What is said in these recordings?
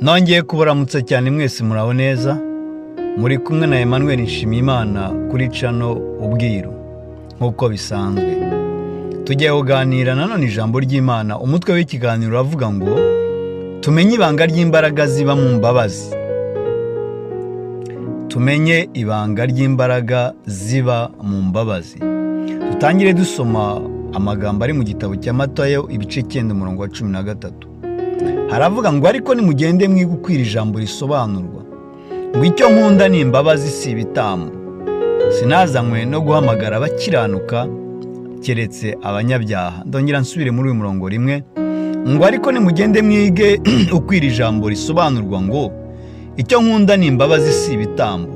Nongeye kubaramutsa cyane mwese, muraho neza. Muri kumwe na Emmanuel Nshimiyimana kuri channel Ubwiru. Nk'uko bisanzwe, tugiye kuganira nanone ijambo ry'Imana. Umutwe w'ikiganiro uravuga ngo: "Tumenye ibanga ry'imbaraga ziba mu mbabazi." Tumenye ibanga ry'imbaraga ziba mu mbabazi. Dutangire dusoma amagambo ari mu gitabo cya Matayo, ibice 9, umurongo wa 13. Haravuga ngo: "Ariko nimugende mwige uko iri jambo risobanurwa ngo: 'Icyo nkunda ni imbabazi, si ibitambo. Sinazanywe no guhamagara abakiranuka, keretse abanyabyaha.'" Ndongera nsubire muri uyu murongo rimwe ngo: "Ariko nimugende mwige uko iri jambo risobanurwa ngo: 'Icyo nkunda ni imbabazi, si ibitambo.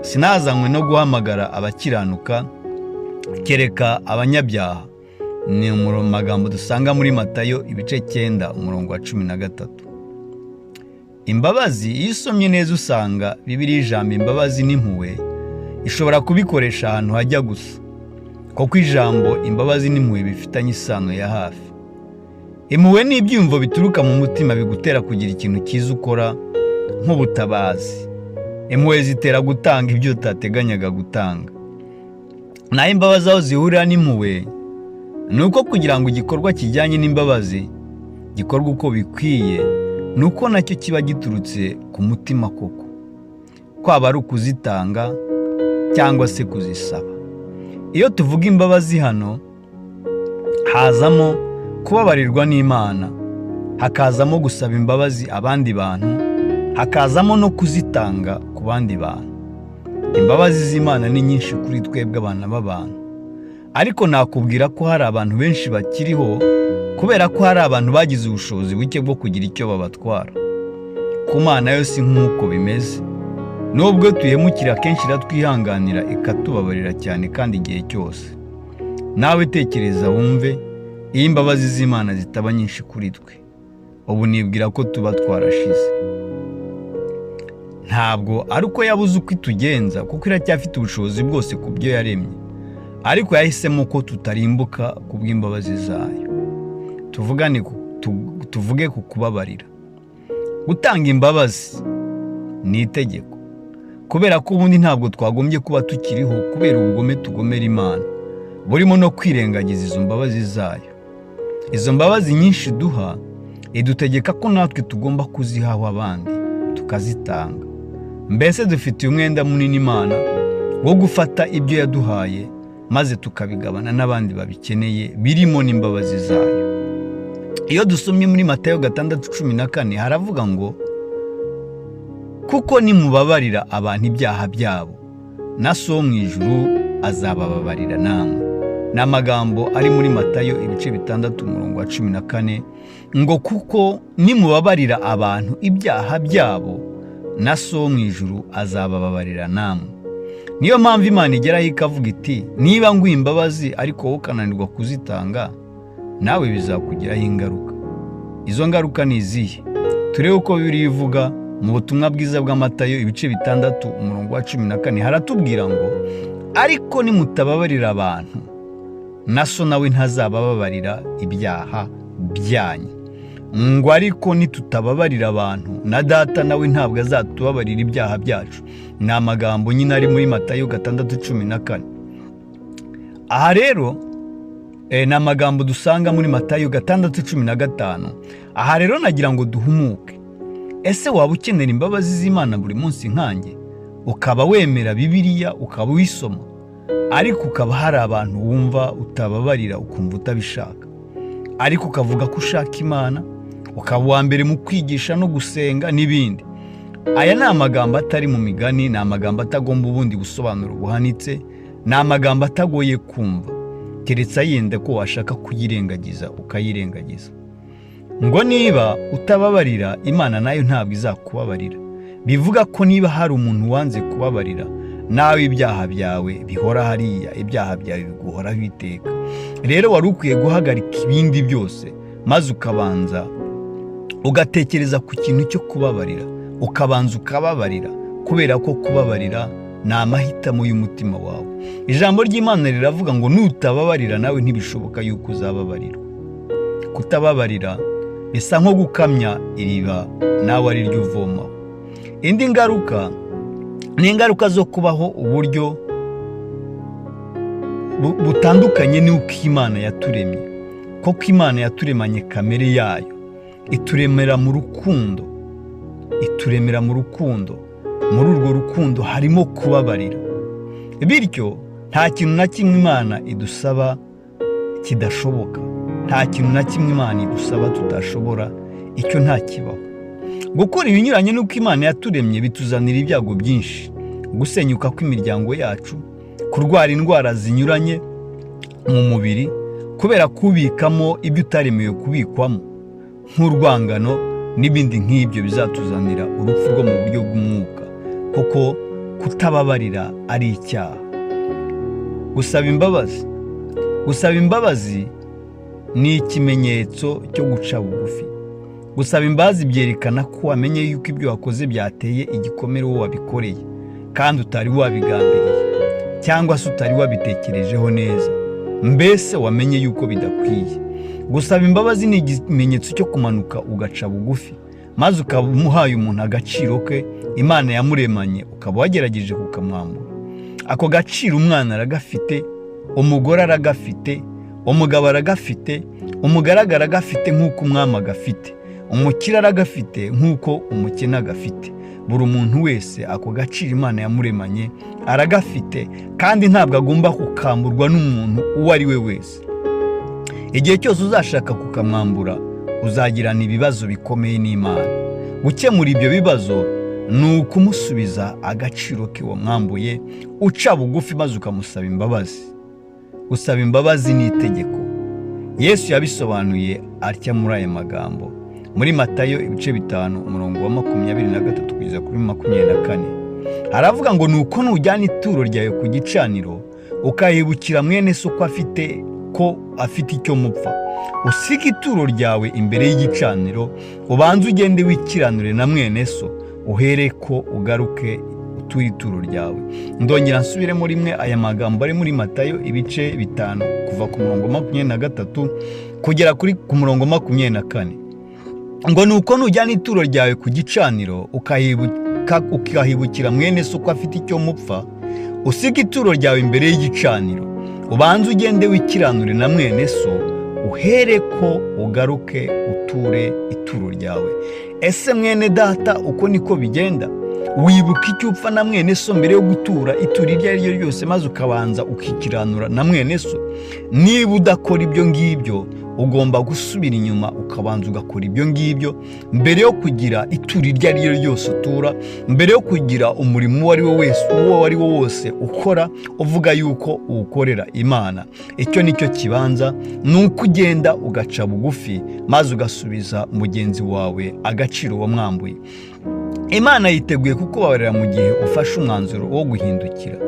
Sinazanywe no guhamagara abakiranuka, kereka abanyabyaha.'" Ni magambo dusanga muri Matayo, ibice 9, umurongo wa 13. Imbabazi, iyo usomye neza usanga Bibiliya ijambo imbabazi n'impuhwe ishobora kubikoresha ahantu hajya gusa, kuko ijambo imbabazi n'impuhwe bifitanye isano ya hafi. Impuhwe ni ibyiyumvo bituruka mu mutima bigutera kugira ikintu cyiza ukora nk'ubutabazi. Impuhwe zitera gutanga ibyo utateganyaga gutanga. Naho imbabazi, aho zihurira n'impuhwe, ni uko kugira ngo igikorwa kijyanye n'imbabazi gikorwe uko bikwiye, ni uko nacyo kiba giturutse ku mutima koko, kwaba ari ukuzitanga cyangwa se kuzisaba. Iyo tuvuga imbabazi hano, hazamo kubabarirwa n'Imana, hakazamo gusaba imbabazi abandi bantu, hakazamo no kuzitanga ku bandi bantu. Imbabazi z'Imana ni nyinshi kuri twebwe abana b'abantu, ariko nakubwira ko hari abantu benshi bakiriho kubera ko hari abantu bagize ubushobozi buke bwo kugira icyo babatwara. Ku Mana yo si nk'uko bimeze. Nubwo tuyemukira kenshi, iratwihanganira, ikatubabarira cyane kandi igihe cyose. Nawe tekereza wumve, iyo imbabazi z'Imana zitaba nyinshi kuri twe, ubu nibwira ko tuba twarashize. Ntabwo ari uko yabuze uko itugenza, kuko iracyafite ubushobozi bwose ku byo yaremye, ariko yahisemo ko tutarimbuka ku bw'imbabazi zayo. Tuvugane, tuvuge ku kubabarira. Gutanga imbabazi ni itegeko, kubera ko ubundi ntabwo twagombye kuba tukiriho kubera ubugome tugomera Imana, burimo no kwirengagiza izo mbabazi zayo. Izo mbabazi nyinshi duha, idutegeka ko natwe tugomba kuzihaho abandi, tukazitanga. Mbese dufitiye umwenda munini Imana wo gufata ibyo yaduhaye maze tukabigabana n'abandi babikeneye, birimo n'imbabazi zayo. Iyo dusomye muri Matayo 6:14, haravuga ngo: "Kuko nimubabarira abantu ibyaha byabo, na So wo mu ijuru azabababarira namwe." Ni amagambo ari muri Matayo, ibice 6, umurongo wa 14, ngo: "Kuko nimubabarira abantu ibyaha byabo, na So wo mu ijuru azabababarira namwe." Niyo mpamvu Imana igeraho ikavuga iti: "Niba nguha imbabazi ariko wowe ukananirwa kuzitanga, nawe bizakugiraho ingaruka." Izo ngaruka ni izihe? Turebe uko Bibiliya ivuga mu butumwa bwiza bw'Amatayo, ibice 6, umurongo wa 14. Haratubwira ngo: "Ariko nimutababarira abantu, na So nawe ntazabababarira ibyaha byanyu." Ngo: "Ariko nitutababarira abantu, na Data nawe ntabwo azatubabarira ibyaha byacu." Ni amagambo nyine ari muri Matayo 6:14. Aha rero ni amagambo dusanga muri Matayo 6:15. Aha rero nagira ngo duhumuke. Ese waba ukenera imbabazi z'Imana buri munsi nkanjye, ukaba wemera Bibiliya, ukaba uyisoma, ariko ukaba hari abantu wumva utababarira, ukumva utabishaka, ariko ukavuga ko ushaka Imana, ukaba uwa mbere mu kwigisha no gusenga n'ibindi? Aya ni amagambo atari mu migani, ni amagambo atagomba ubundi busobanuro buhanitse, ni amagambo atagoye kumva, keretse yenda ko washaka kuyirengagiza ukayirengagiza. Ngo niba utababarira, Imana nayo ntabwo izakubabarira. Bivuga ko niba hari umuntu wanze kubabarira, nawe ibyaha byawe bihora hariya, ibyaha byawe biguhoraho iteka. Rero wari ukwiye guhagarika ibindi byose maze ukabanza ugatekereza ku kintu cyo kubabarira, ukabanza ukababarira, kubera ko kubabarira ni amahitamo y'umutima wawe. Ijambo ry'Imana riravuga ngo: "Nutababarira, nawe ntibishoboka yuko uzababarirwa." Kutababarira Bisa nko gukamya iriba nawe ari ryo uvomaho. Indi ngaruka ni ingaruka zo kubaho uburyo butandukanye n'uko Imana yaturemye, kuko Imana yaturemanye kamere yayo, ituremera mu rukundo, ituremera mu rukundo. Muri urwo rukundo harimo kubabarira. Bityo nta kintu na kimwe Imana idusaba kidashoboka, nta kintu na kimwe Imana idusaba tudashobora, icyo ntakibaho. Gukora ibinyuranye n'uko Imana yaturemye bituzanira ibyago byinshi: gusenyuka kw'imiryango yacu, kurwara indwara zinyuranye mu mubiri kubera kubikamo ibyo utaremewe kubikwamo, nk'urwangano n'ibindi nk'ibyo bizatuzanira urupfu rwo mu buryo bw'umwuka, kuko kutababarira ari icyaha. Gusaba imbabazi. Gusaba imbabazi ni ikimenyetso cyo guca bugufi. Gusaba imbabazi byerekana ko wamenye yuko ibyo wakoze byateye igikomere uwo wabikoreye, kandi utari wabigambiriye cyangwa se utari wabitekerejeho neza, mbese wamenye yuko bidakwiye. Gusaba imbabazi ni ikimenyetso cyo kumanuka ugaca bugufi, maze ukaba umuhaye umuntu agaciro ke Imana yamuremanye, ukaba wagerageje kukamwambura. Ako gaciro umwana aragafite, umugore aragafite, umugabo aragafite, umugaragu aragafite nk'uko umwami agafite, umukire aragafite nk'uko umukene agafite. Buri muntu wese ako gaciro Imana yamuremanye aragafite, kandi ntabwo agomba kukamburwa n'umuntu uwo ari we wese. Igihe cyose uzashaka kukamwambura, uzagirana ibibazo bikomeye n'Imana. Gukemura ibyo bibazo ni ukumusubiza agaciro ke wamwambuye, uca bugufi maze ukamusaba imbabazi. Gusaba imbabazi ni itegeko. Yesu yabisobanuye atya muri aya magambo muri Matayo ibice 5, umurongo wa 23 kugeza kuri 24. Haravuga ngo: "Nuko nujyana ituro ryawe ku gicaniro, ukahibukira mwene so ko afite icyo mupfa, usige ituro ryawe imbere y'igicaniro, ubanze ugende wikiranure na mwene so, uhere ko ugaruke uture ituro ryawe." Ndongera nsubiremo rimwe aya magambo ari muri Matayo ibice 5, kuva ku murongo 23 kugera ku murongo 24, ngo: "Nuko nujyana ituro ryawe ku gicaniro, ukahibukira mwene so ko afite icyo mupfa, usige ituro ryawe imbere y'igicaniro, ubanze ugende wikiranure na mwene so, uhere ko ugaruke uture ituro ryawe." Ese mwene data, uko niko bigenda? Wibuka icyo upfa na mwene so mbere yo gutura ituro iryo ari ryo ryose, maze ukabanza ukikiranura na mwene so? Niba udakora ibyo ngibyo, ugomba gusubira inyuma ukabanza ugakora ibyo ngibyo mbere yo kugira ituro iryo ari ryo ryose utura, mbere yo kugira umurimo uwo ari we wese, uwo ari wo wose ukora uvuga yuko uwukorera Imana. Icyo ni cyo kibanza, ni uko ugenda ugaca bugufi maze ugasubiza mugenzi wawe agaciro wamwambuye. Imana yiteguye kukubabarira mu gihe ufashe umwanzuro wo guhindukira.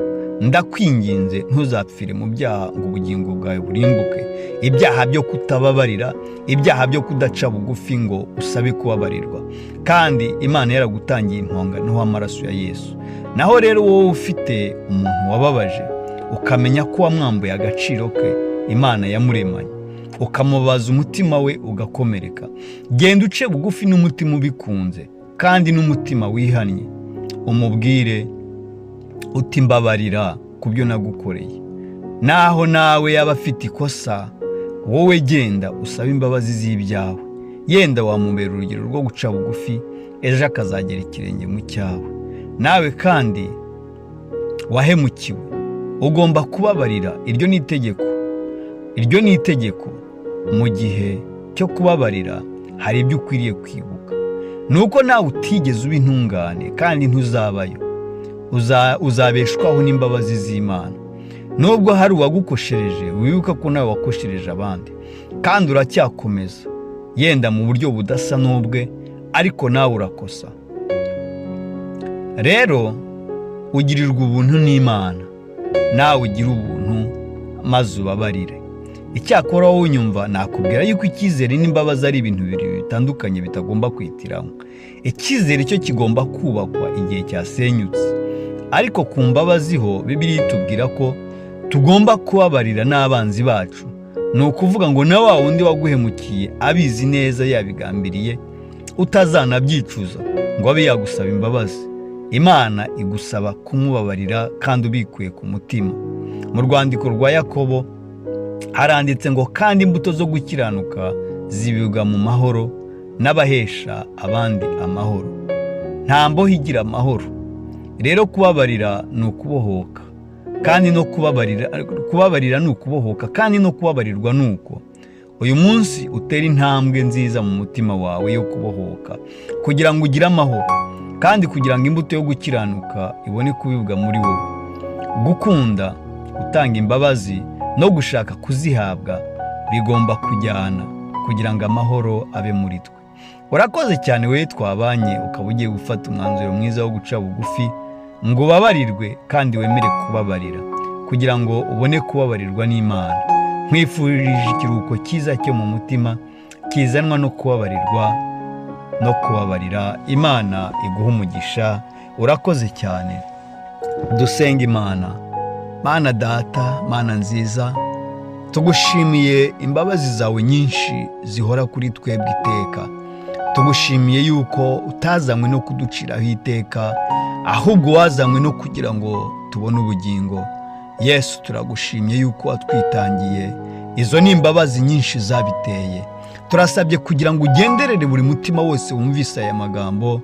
Ndakwinginze, ntuzapfire mu byaha ngo ubugingo bwawe burimbuke. Ibyaha byo kutababarira, ibyaha byo kudaca bugufi ngo usabe kubabarirwa, kandi Imana yaragutangiye impongano w'amaraso ya Yesu. Naho rero wowe ufite umuntu wababaje, ukamenya ko wamwambuye agaciro ke Imana yamuremanye, ukamubaza umutima we ugakomereka, genda uce bugufi n'umutima ubikunze kandi n'umutima wihannye, umubwire uti: "Mbabarira ku byo nagukoreye." Naho nawe yaba afite ikosa, wowe genda usabe imbabazi z'ibyawe. Yenda wamubera urugero rwo guca bugufi, ejo akazagera ikirenge mu cyawe. Nawe kandi wahemukiwe, ugomba kubabarira. Iryo ni itegeko, iryo ni itegeko. Mu gihe cyo kubabarira hari ibyo ukwiriye kwibuka: ni uko nawe utigeze uba intungane kandi ntuzabayo, uzabeshwaho n'imbabazi z'Imana. Nubwo hari uwagukoshereje, wibuka ko nawe wakoshereje abandi kandi uracyakomeza, yenda mu buryo budasa n'ubwe, ariko nawe urakosa. Rero ugirirwa ubuntu n'Imana, nawe ugira ubuntu maze ubabarire. Icyakora wowe unyumva, nakubwira yuko icyizere n'imbabazi ari ibintu bibiri bitandukanye bitagomba kwitiranywa. Icyizere cyo kigomba kubakwa igihe cyasenyutse, ariko ku mbabazi ho Bibiliya itubwira ko tugomba kubabarira n'abanzi bacu. Ni ukuvuga ngo na wa wundi waguhemukiye abizi neza yabigambiriye, utazanabyicuza ngo abe yagusaba imbabazi, Imana igusaba kumubabarira kandi ubikuye ku mutima. Mu rwandiko rwa Yakobo haranditse ngo: "Kandi imbuto zo gukiranuka zibibwa mu mahoro n'abahesha abandi amahoro." Nta mbohe igira amahoro. Rero kubabarira ni ukubohoka, kandi no kubabarira, kubabarira ni ukubohoka, kandi no kubabarirwa ni uko. Uyu munsi utera intambwe nziza mu mutima wawe yo kubohoka kugira ngo ugire amahoro, kandi kugira ngo imbuto yo gukiranuka ibone kubibwa muri wowe. Gukunda, gutanga imbabazi no gushaka kuzihabwa bigomba kujyana kugira ngo amahoro abe muri twe. Urakoze cyane wowe twabanye, ukaba ugiye gufata umwanzuro mwiza wo guca bugufi ngo ubabarirwe kandi wemere kubabarira kugira ngo ubone kubabarirwa n'Imana. Nkwifurije ikiruhuko cyiza cyo mu mutima kizanwa no kubabarirwa no kubabarira. Imana iguha umugisha. Urakoze cyane. Dusenga Imana. Mana Data, Mana nziza, tugushimiye imbabazi zawe nyinshi zihora kuri twebwe iteka. Tugushimiye yuko utazanywe no kuduciraho iteka, ahubwo wazanywe no kugira ngo tubone ubugingo. Yesu, turagushimye yuko watwitangiye. Izo ni imbabazi nyinshi zabiteye. Turasabye kugira ngo ugenderere buri mutima wose wumvise aya magambo.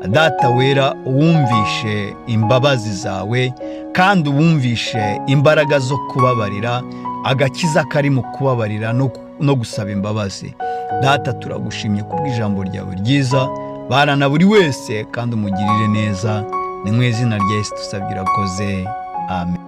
Data wera, uwumvishe imbabazi zawe kandi uwumvishe imbaraga zo kubabarira, agakiza kari mu kubabarira no gusaba imbabazi. Data, turagushimye kubw'ijambo ryawe ryiza. Bana na buri wese kandi umugirire neza. Ni mu izina rya Yesu dusabye, urakoze, amen.